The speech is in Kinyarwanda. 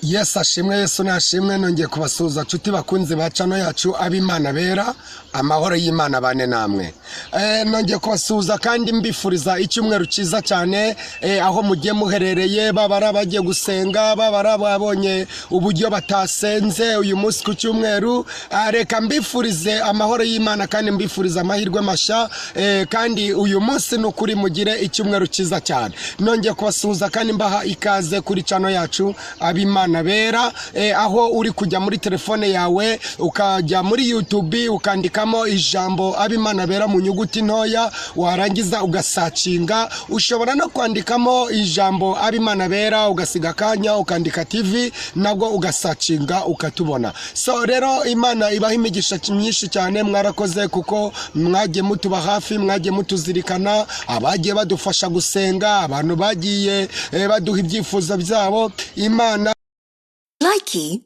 Yesu ashimwe, Yesu nashimwe. Nongeye kubasuhuza nshuti bakunzi ba channel yacu Ab'Imana Bera. Amahoro y'Imana bane namwe. Nongeye kubasuhuza kandi mbifuriza icyumweru cyiza cyane, aho mugiye muherereye, baba ari abagiye gusenga, baba ari ababonye uburyo batasenze uyu munsi ku cyumweru. Reka mbifurize amahoro y'Imana kandi mbifurize amahirwe mashya, kandi uyu munsi ni ukuri mugire icyumweru cyiza cyane. Nongeye kubasuhuza kandi mbaha ikaze kuri channel yacu Ab'Imana Bera, aho uri kujya muri telefone yawe ukajya muri YouTube ukandikamo ijambo Ab'Imana Bera mu nyuguti ntoya, warangiza ugasearchinga. Ushobora no kwandikamo ijambo Ab'Imana Bera ugasiga akanya ukandika TV, nabwo ugasearchinga ukatubona. So rero Imana ibaha imigisha myinshi cyane. Mwarakoze kuko mwagiye mutuba hafi, mwagiye mutuzirikana, abagiye badufasha gusenga, abantu bagiye baduha ibyifuzo byabo. Imana Likey.